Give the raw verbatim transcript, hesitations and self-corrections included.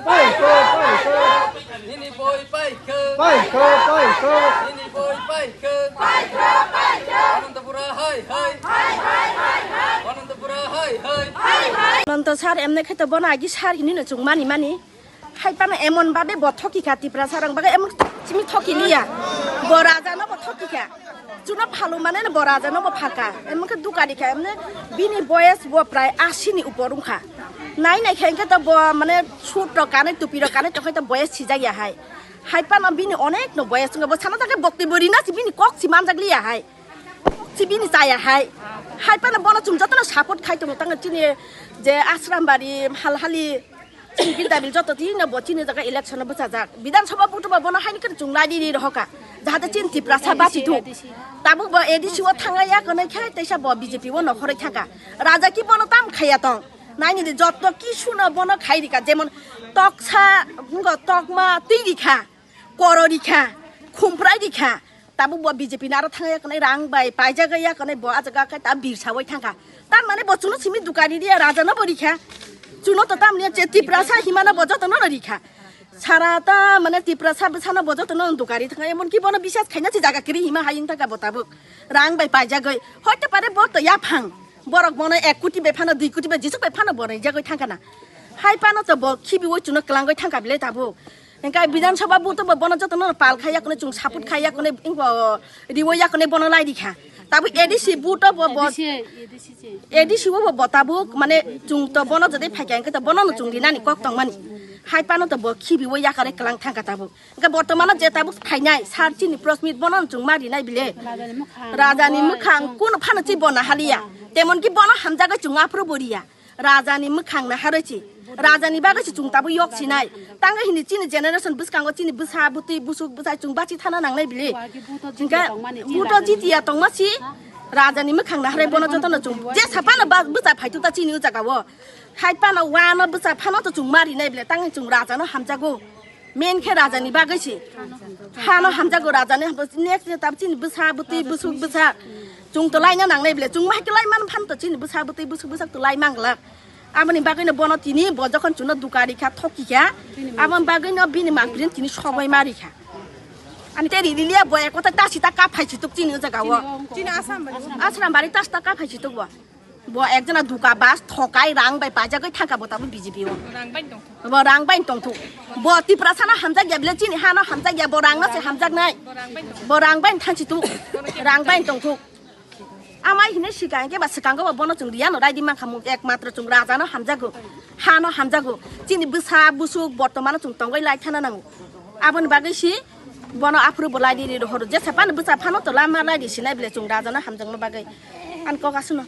Paikho, paikho. Nini boi paikho. Paikho, paikho. Nini boi paikho. Paikho, paikho. Anantapura hai hai. Hai, hai, hai, hai. Anantapura hai hai. Hai, hai. Ananta sir emne khe to bono agi sir hinwi no chwng mani mani. Hai pano emon babe bo thoki kha Tiprasa rang baga emon chimi thoki liya. Bo raja no bo thoki kha. Chuno phalu mane no bo raja no bo phaka. Emon khe dukani kha emne bini boyes bo prai asi ni upor wngkha. Nai nai khe hwnkhe to bo mane suit rok kanwi tupi rok kanwi tongkhe to boyes sijak ya hai. Hai pano bini onek no boyes wngkha bo sana ta khe bokti bo rina si bini kok si manjak liya hai. Si bini chaya hai. Hai pano bono chwng jotono support khai tongo tang chini je Asrambari Halhali Bidya bil joto tini bo chini jaga election no bwchajak. Bidhan Sabha butuba bono haini khe chwng lai di rohoka. Jahate chini Tiprasa bachi thuk. Tabuk bo A D C o thangya kwnwi khe teisa bo B J P o nokhoroi thangka. Raja ki bono tam khaya tong. Naini di joto ki suno bono khai rika. Jemon toksa, ngo tokma twi rikha. Koro rikha. Khumprai rikha. Tabuk bo B J P naro thangya kwnwi rang bai paijagwi ya kwnwi bo ah jaga khe ta birsawi thangkha. Tar mane bo chuno simi dukani riya raja no bo rikha. Chuno to tamni je Tiprasa himana bo joto no rikha. Sara ta mane Tiprasa bwsano bo joto no dukani thangkha. Emon ki bono bisas khaina si jaga kiri hima hayung thangkha bo tabuk. Rang bai paijagwi. Hoite pare bo to yaphang. Borok bono ek koti bai phano dui koti bai jisuk bai phano bo rijagwi thangkha na. Hai pano to bo khibiwi chuno klangwi thangkha bile tabuk. Hingke Bidhan Sabha buto bo bono joto no pal khai yakone chwng support khai yakone ingbo riwo yakone bono lai dikha. Tabu A D C buto bo bo A D C, A D C se. A D C o bo bo tabu mane chwng to bono jodi phaikha hingke to bono no chwng rinani kok tongmani. Hai pano to bo khibiwo yakare klang thangka tabu. Hingke bortomano je tabu phainai sar chini prosmit bono no chwng ma rinai bile. Rajani mwkhang. Rajani mwkhang kun phano chi bono haliya. Temon ki bono hamjago chwng aphuru bo riya. Rajani mwkhang naharwi si. Rajani bagwi si chwng tabuk yok sinai. Tangwi hini chini generation bwskango chini bwsa bwtwi busuk bwsai chwng bachi thana nangnai bili. Hingke buto jitiya tongma si. Rajani mwkhang naharwi bono jotono chwng. Je saphano ba bwsa phaituk ta chini o jaga o. Hai phano wano bwsa phano to chwng ma rinai bile tangwi chwng rajano hamjago. Main khe rajani bagwi si. Hano hamjago rajani hamjago. Next je tab chini bwsa bwtwi busuk bwsa. Chwng to laina nangnai bile. Chwng ma hai khe lai man phan to chini bwsa bwtwi busuk bwsa to lai manglak. Aboni bagwi no bono tini bo jokhon chwngno dukari kha thoki kha. Aboni bagwi no bini mangprin tini sogoi mari kha. Ani te riliya bo ekota ta sita ka phai chituk chini o jaga o. Chini Asrambari. Asrambari ta sita ka phai chituk bo. Bo ekjona duka bas thokai rang bai pajagwi thangka bo tabuk B J P o. Rang bai tongthok. Bo rang bai tongthok. Bo Tiprasa no hamjak ya bile chini hano hamjak ya bo rang no se hamjak nai. Bo rang bai tongthok. Bo rang bai thang chituk. Rang bai tongthok. Amai hine sikang ke ba sikang ko bono chwng riya no raidi mankha mung ek matro chwng raja no hamjago. Hano hamjago. Chini bwsa busuk bortomano chwng tongwi lai thana nango. Aboni bagwi si bono aphuru bo lai di ri rohoro. Jesa phano bwsa phano to lama lai di sinai bile chwng raja no hamjakma bagwi. An kok asuno.